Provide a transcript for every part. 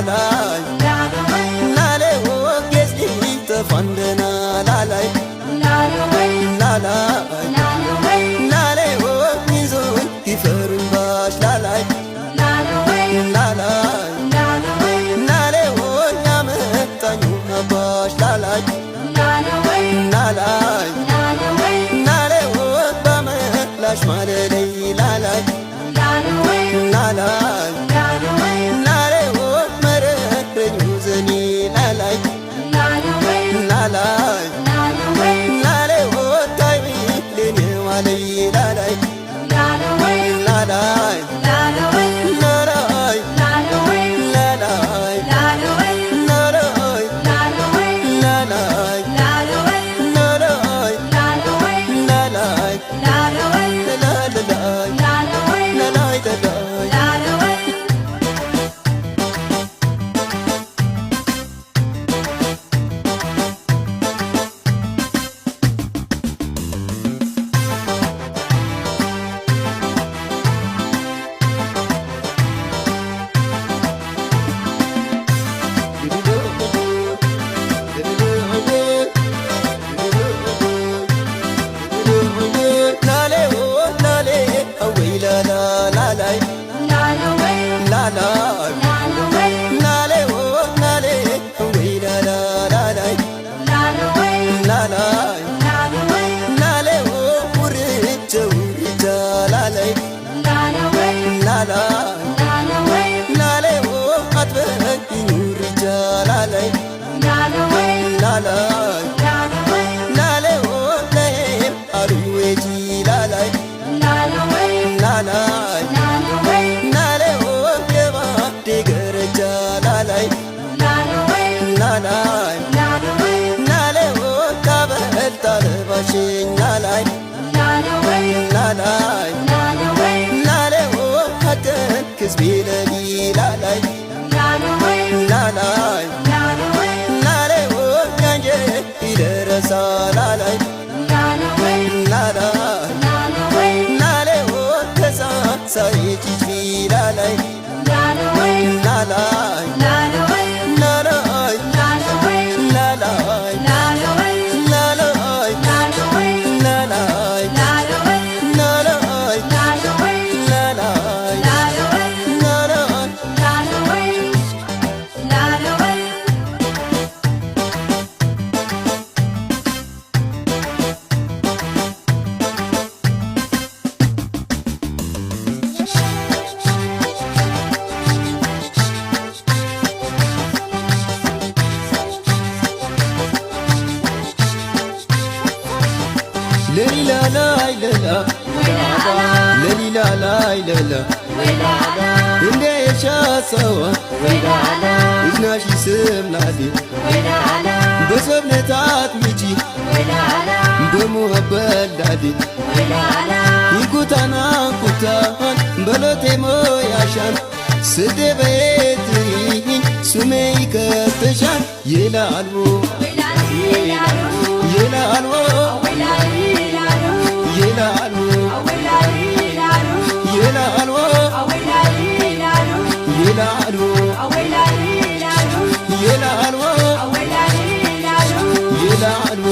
ላላይ ላሌ ወጌዝ ተፋንደና ላላይ ላላይ ላሌ ወጊዞን ይፈሩኝ ባሽ ላላይ ላላይ ላሌ ወያመጣኙ አባሽ ላላይ ላላይ ላሌ ወበመላሽ ማለለይ ላላይ ላላይ ላሌ ወመረረኝ ዘኒ ላላይ ላላይ ላሌ ወታይ ሌኔ ዋለይ ላላይ ላላይ ላላይ ላላይ ላላይ ላላይ ላላይ ላላይ ላላላይ ላላይ ተላይ። ላሌ ላሌ አወይ ላላ ላላይ ላላይ ላሌ ላሌ አወይ ላላ ላላይ ላላይ ላሌ ውርጀ ውርጃ ላላይ ላላይ ላሌ አትበይኝ ውርጃ ላላይ ላላይ ላሌ ለይም አሉኝ ወጂ ላላይ ላላይ ላሌ የባዴ ገረጃ ላላይ ላላይ ላሌ ካበልታ ለባሽኝ ላላይ ላላይ ላሌ ሀገር ክዝቢ ለሊ ላላይ ላላይ ላሌ ያንጀ ይደረሳ ላላይ ላላይ ላሌ ከሳ ሳይጭጭ ላላይ ላላይ ላላይ ላላይ ላላይ ላላይ ላላይ ላላይ ላላይ። ለሊላ ላይ ለላ ለሊላ ላይ ለላ እንደ የሻሰዋ እዝናሽ ስምላሌ በሰብነታት ምጪ በሙሀበል ላሌ ይኩታና ኩታን በሎቴ ሞያሻን ስዴ በየትሪኝ ሱሜ ይከተሻል ይላሉ ይላሉ ይላሉ ይላሉ ይላሉ ይላሉ ይላሉ ይላሉ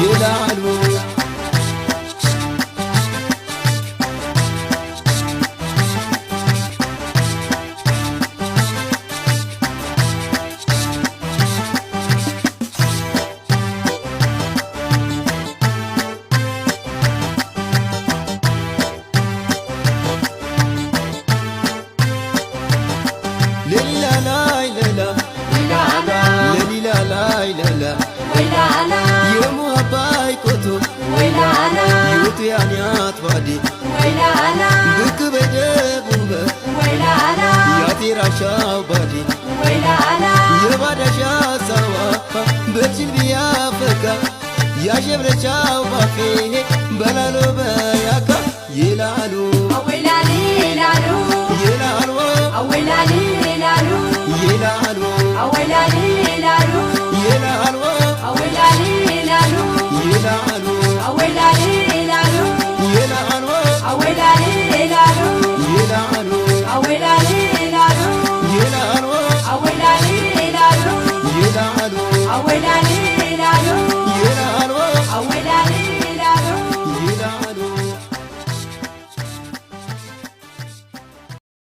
ይላሉ። ለሊላ ላይ ለላ ለሊላ ላይ ለላ የሙሀባይ ቆቶ ይውጡ ያንያት ባዴ ብቅ በደቡበ ያቴራሻው ባዴ የባዳሻ ሳዋ በችል ቢያፈካ ያሸብረቻው ባፌ በላሎ በያካ ይላሉ ይላሉ ይላሉ ይላሉ ይላሉ።